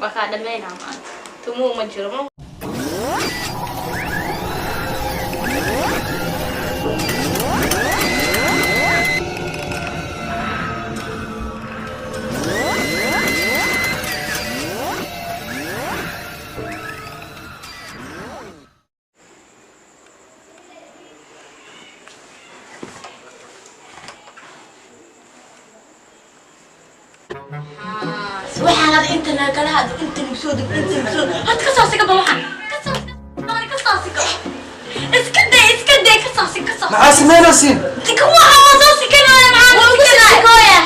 Waa kaa dhammaynaa maanta. Tumuu ma jiro ma. Waxaan ad inta nagala hadlo, inta nagu soo deg, inta nagu soo had ka soo siga. Bal waxaan ka soo ka soo siga, iska day, iska day, ka soo sig, ka soo. Maxaa samaynaysiin? Tika waxa waa soo sikanaya. Maxaa waa ugu sikanaya?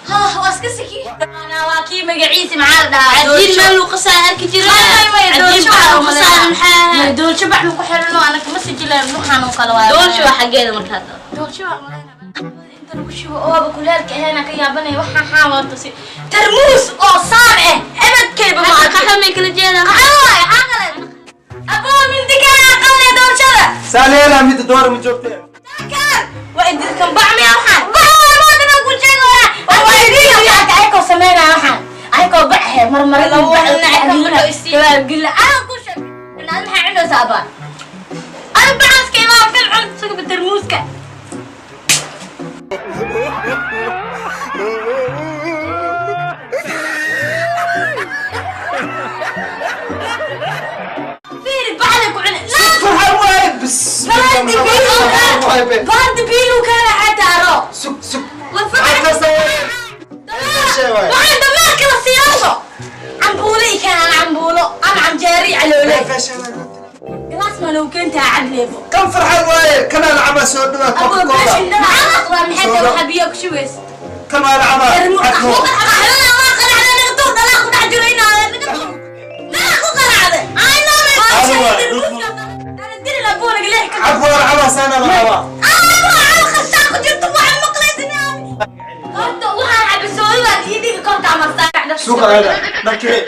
Ha, waa iska siki. Ana waa kii magaciisa maxaa la dhahaa? Cajiin meel lagu qasaa arki jiray. Cajiin Cajiin bax lagu qasaa maxaa? Doolsho bax lagu xirano, anaka ma sijileen waxaan oo kale waa. Doolsho waa xaggeeda markaad. Doolsho waa malaynaa inta lagu shubo ooba kuleelka aheena ka yaabanaya. Waxaa xaawarta si tarmuus oo saan eh ebadkayba ma arkin. Qaxwo may kala jeedaa? Qaxwo xaqale aboo mindigaa qalle doolshada. Saaleela midda doora ma joogtee? Kan waa idirkan bacmiya, waxaan bacwaa moodana ku sheegaya waa idiga ayakoo sameynaya, waxaan ayakoo baxe marmara gila aan ku sheeg. Inaad maxaa cunaysaa abaa? Ana bacaska imaa fil cun sugaba tarmuuska. Fiiri bacda ku cuni. Farxan waaye bis. Baadi biilu, baadi biilu kana xataaro. Sug, sug. Waxaan dhammaan kala siyaasho cambuulo i keenaan, cambuulo ama camjeeri caloole galaas maa lagu keentaa cableebo. Kan farxan waaye, kanaa lacabaa soo dhawaa aboo Coca Cola. beeshin dhalaa waa maxay tahay waxaa biyo ku shubays? Kan waa lacabaa. Cab waa lacabaa, saana lacabaa. Suuqa aada dharkee.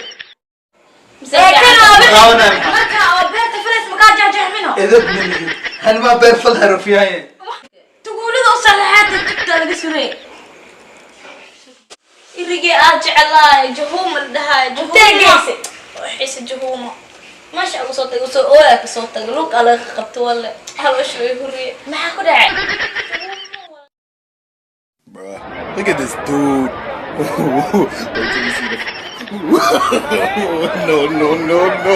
Edeb malihid, han waa beer fal harufiyaye. Tuguulada u salaxaata tugta laga suray. Irigii aad jeclaay jahuuma la dhahaay. Intee geysay? Xiisa jahuuma meesha uga soo tagay, soo ooyaa ka soo tagay, lug aa laga qabto walle haloosha way hurriye. Maxaa ku dhacay? Bruh, look at this dude. Wait till you see the. No, no, no, no.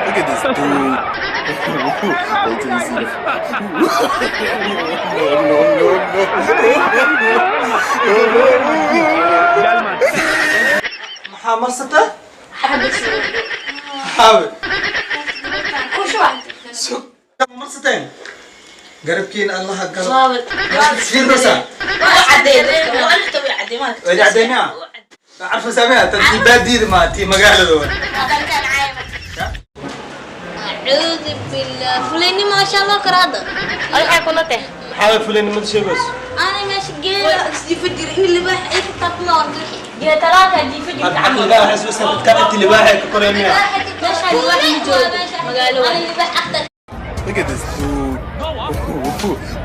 Look at this dude. Wait till you see the. No, no, no, no. Maxaa marsataa? Xaawe. Sug, marsateen garabkiina Allaha galo. Fiirnaysaa. Way caddeynaa. Carfa samee tan tii baadiida ma tii magaalada waa. Acuudu billah, fulayni maasha Allah kara hadda waxay kula tahay. Maxaa fulinimada sheegayso? Ana meesha geela isjifa jira in libaax ay ka taabna. Gee talaata jiifa jirta. Caqligaa waxay soo saartay dadkaan intii libaaxa ka koreen miya? Meeshaan libaax ma joogo, magaalo waa. Look at this dude.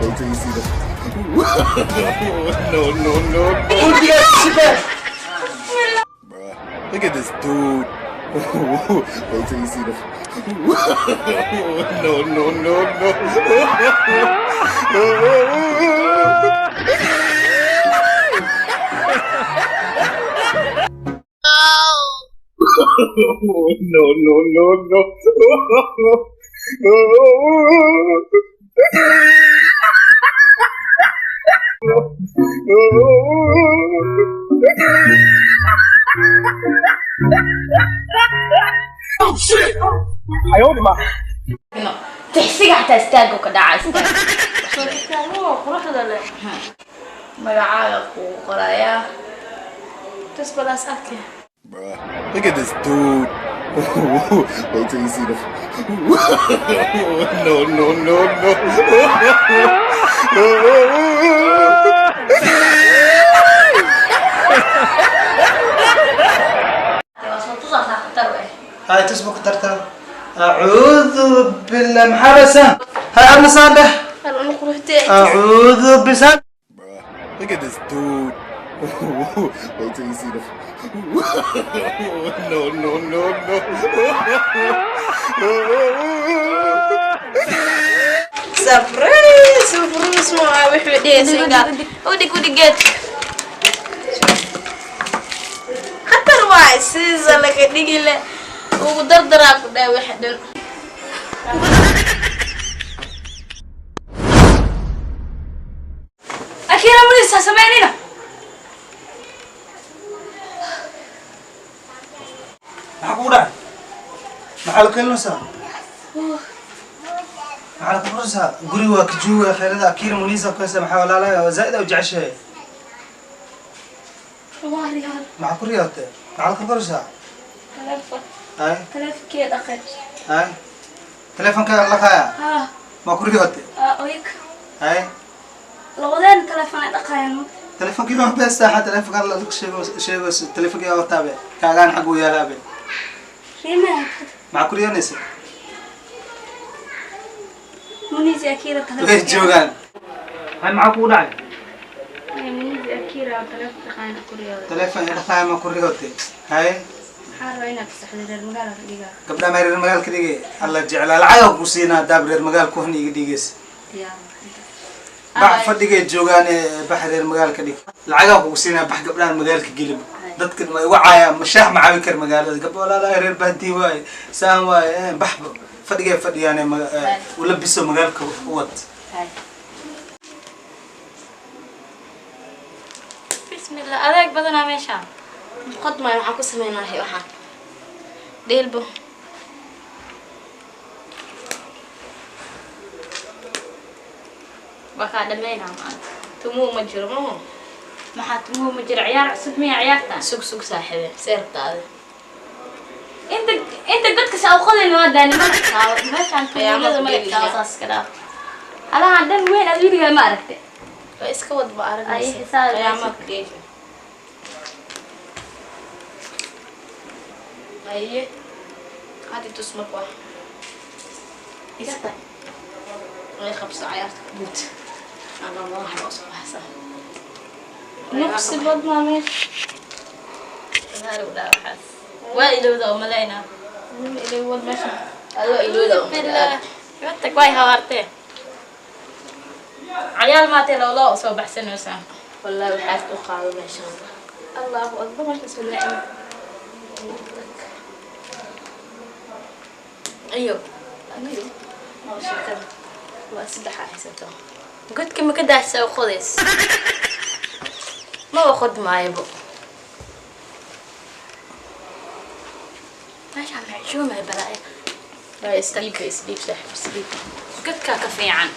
Wait till you see the. No, no, no, no. Urdigaa shibee. Bruh, look at this dude. Wait till you see the. No, no, no, no. No, no, no, no. Tixsiga xataa istaago ka dhaca istaag. Quruxda leh. Magacaaga kugu qorayaa. Tas balaas arkay. Bruh, look at this dude. Wait till you see the. No, no, no, no. Waa soo tusaasaa khatar u eh. Hay tusba ku tartaa. Acuudu billah, maxaa basaan? Hay adna saan dheh. Hal anu. Quruxdee. Acuudu bisa. Bruh, look at this dude. Wait till you see the. No, no, no, no. Surprise, surprise ma wuxuu dhehaysaa udhig udhig geedka. Khatar waay sidiisa laga dhigi le ugu dardaraa ku dhahay waxa dhan. Akira Munisa sameynina. Maxaa kugu dhacay? Maxaa la keenaysaa? Maxaa la kuburaysaa? Guriga waa ka jooga khayrada Akira Munisa ku haysa. Maxaa walaalaya waa zaa'id u jeceshahay? Waa riyaal. Maxaa ku riyaatay? Maxaa la kuburaysaa? Taleefon. Hay. Taleefonkee dhaqay. Hay, telefonka la kaya. Ha. Ma ku riyaatay? Oyk. Hay. Labadeen telefoon ay dhaqayaan. Telefonkii ma beestaa? Telefonka la sheego sheego, telefonkii waa taabe kaagaan xag u yaalaabe. Rimaa. Maxaa ku riyoonaysa? Munisa Akira way telefoon. Joogaan. Hay, maxaa kugu dhacay? Munisa Akira telefoon dhaqayaan ku riyaal. Telefoon dhaqaaya ma ku riyootay? Hay. Maxaa rabaa inaad fasaxdo reer magaalka dhigaa? Gabdhaha ma reer magaalka dhigay? Alla jeclaa, lacag ku siinaa daab reer magaal ku han iga dhigaysa. Diyaar. Bax fadhigay joogaan, bax reer magaalka dhig, lacagaa kugu siinaa. Bax gabdhahan magaalka gelib, dadka ma igu caaya mashaax ma caawin kar magaalada. Gabdho walaalaha reer baadii waaye, saan waaye. Bax fadhigay fadhiyaan ula biso magaalka u wad. Bismillah, adeeg badanaa meeshaan. Qod maayo, waxaan ku sameynaa waxaan dheelbo. Waa kaa dhameynaa maanta. Tumuu ma jiro maho. Maxaa tumuhu ma jiro? Ciyaar cusub miya ciyaartan? Sug sug saaxiibe, seertaada. Inta inta godka saa u qodayna waa daani mana taabo meeshaan. Qiyaamo tuulada ku mala dhigi. taabo saas iska dhaaf. Halahan dhan weyn aad weligaa ma aragtay. Waa iska wad ma Ay, aragnaysa. xisaab. Qiyaamaha ku dheesha. Aye, hadda tus marka wax Iska. Way qabso cayaarta ku guud ama madaxa loo soo baxsan. Nuqsi badnaa meesha. Gadaal u dhaa waxaas. Waa ilowda oo malaynaa. Ilay wad meesha adoo ilowda. Billah. Matag way hawaartee. Cayaal maatee lowloo soo baxsanaysaa. Wallahi waxaad u qaado meeshaan. Allahu akbar, markaas wallaahi. Ayo ayo, waa sheekada waa saddex aa haysato. Godka ma ka daahsa u qodays? Ma qod maaybo. Meeshaan maxshuumay balaayo. Waa isdhiib isdhiib saaxiib, isdhiib. Godkaa ka fiican.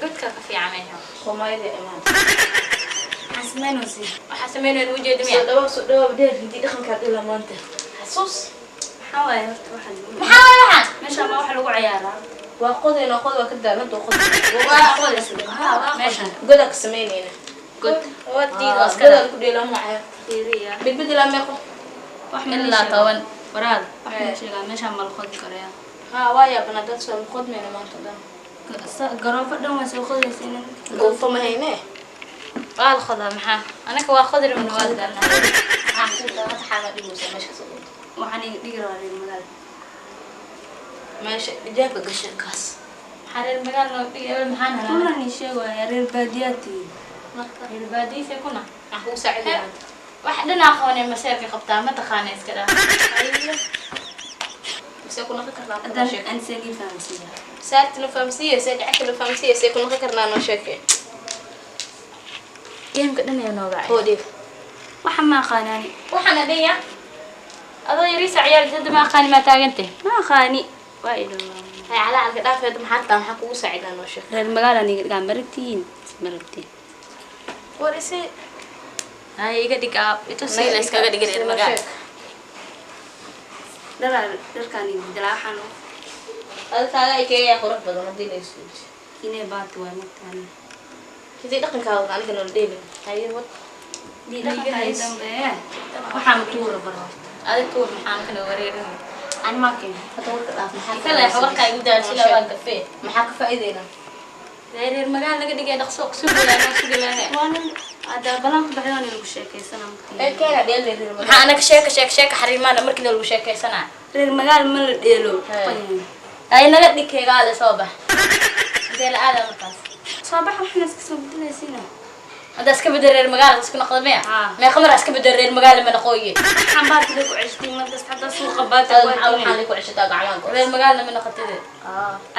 Godkaa ka fiican meeshaan. Qomayda imaan. Waxaan sameynaysi. Waxaa sameynayna ujeeda Soo miya? dhawaab, soo dhawaab dheer hindii dhaqankaa dhila maanta xasuus. Maxaa waaye horta waxaan? Maxaa waaye waxaan? Meeshaan ma wax lagu ciyaaraa? Waa qodayna, qod waa ka daalanta qod. Waa qodays. Meeshaan. Godaa ka samaynayna. God. Waa diid waa iska godaa ku dheela ma cayaar. Fiiriya. Mid mid ilaa meeqo? Wax ilaa 10. Waraad. Wax ma sheegaa meeshaan ma la qodi karayaa? Haa, waa yaabanaa dad soo qodmayna maanta dhan. Garoofo dhan waa soo qodaysa inaan. Goofo ma hayne. Waa la qodaa maxaa? Anaka waa qodi rabna waa daalnaa. Madaxaana dhigaysa meesha soo dhigto. Waxaan iga dhigi rabaa reer magaal. Meesha ijaabka gasha kaas. Maxaa reer magaal noo dhigi ebel maxaan helaa? Runan ii sheegaya reer baadiyaadtii. Marka reer baadiyiise kuna. Maxaa kugu saacidaya maanta? Wax dhan aqoonay maseerka qabtaa ma taqaana iska dhaa. Mise ku naqi karnaa Haddaan ansanii fahamsiiya. Saarti na fahamsiiya, see jacayl na fahamsiiya, see ku naqi karnaa noo sheekee. Geemka dhan ayaa nooga Hoo dhiig. Waxa ma aqaanani. Waxaan adaya. Adoo yariisa ciyaar hadda ma aqaani ma taagantay. Ma aqaani. Waa ilowaa. Hay calacalka dhaafeed, maxaa taa maxaa kugu saacidaa noo sheeg. Reer magaal aniga dhigaa maragtiin maragtiin. War isi. Hay iga dhig aab itusi la iskaga dhigin reer magaal. Dharaa dharkaan iga bedelaa waxaan Adiga kaaga ay keeyaa qurux badan haddii la isku inay baati waay mugtaani. Sidii dhaqankaaga aniga noola dheelin. Haye wad. Dhaqanka ay dambeeye. Waxaan tuura bar horta. Adiga tuur maxaan kana wareerin. Ani ma keen. Hadda warka dhaaf, maxaa Kale warka igu daal sila waa gafee. Maxaa ka faa'iideynaa? Reer magaal laga dhigay dhaqso ku sugilaa sugilaa. Waan ada balan ku baxay waan lagu sheekaysanaa. Ee keena dheel reer magaal. Maxaa anaga sheeka sheeka sheeka xariimaana markii lagu sheekaysanaa. Reer magaal ma la dheelo. Ay naga dhigkeegaale soo bax. Intee la aadaa markaas? Soo bax waxna iska soo bedelaysiina. Hadda iska bedel reer magaal isku noqdo miya? Mee khamar iska bedel reer magaal ma noqoye. Waxaan baad ku ceshtay markaas hadda suuqa baad ku waxaan ku ceshataa gacmaha. Reer magaal ma noqotid.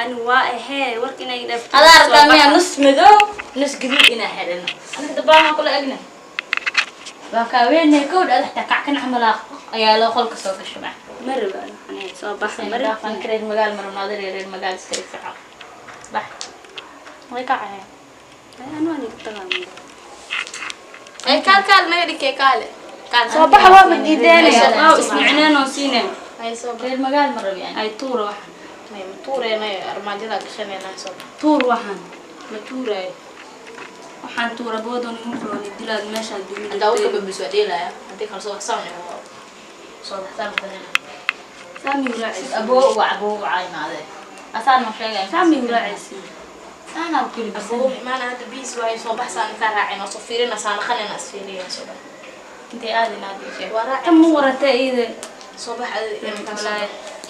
Ani waa ahee warka inay dhaafto. Hada arkaa miya nus madow nus gaduud inaa xidhano. Aniga dabaan kula egna. Waa ka weynay kood aad xataa kac kan camal ayaa loo qolka soo gashay ma. Marba ani soo bax marba reer magaal marna reer magaal iska rifco. Bax. Way kacay. Ani waan iga tagay. Ay kaal kaal naga dhigay kaale. Kaal soo bax waa ma diidaanaya. Waa ismicneen oo siineen. Ay soo reer magaal ma rabo yani. Ay tuur waxan. May ma tuureynay armaajada gashanayna soo. Tuur waxan. Ma tuuray. Waxaan tuura boodon igu rooni dilaad meesha duumida. Inta uu ka babisoo dheelaya. Hadii kale soo baxsan oo soo baxsan badan. Saami raacay. Aboo waa aboo waa imaade. Asaan ma sheegay. Saami raacay. أنا أقول بس أبوه ما أنا هذا بيس وهي صباح سنة كراعي نص فيرنا سنة خلينا أسفيرين صباح أنت آدي نادي شيء تم ورثة إذا صباح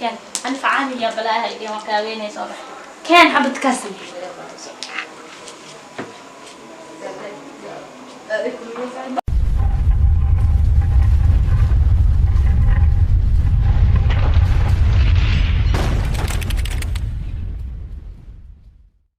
كان أنا فعاني يا بلاها اللي ما كاويني صباح كان حبة كسر.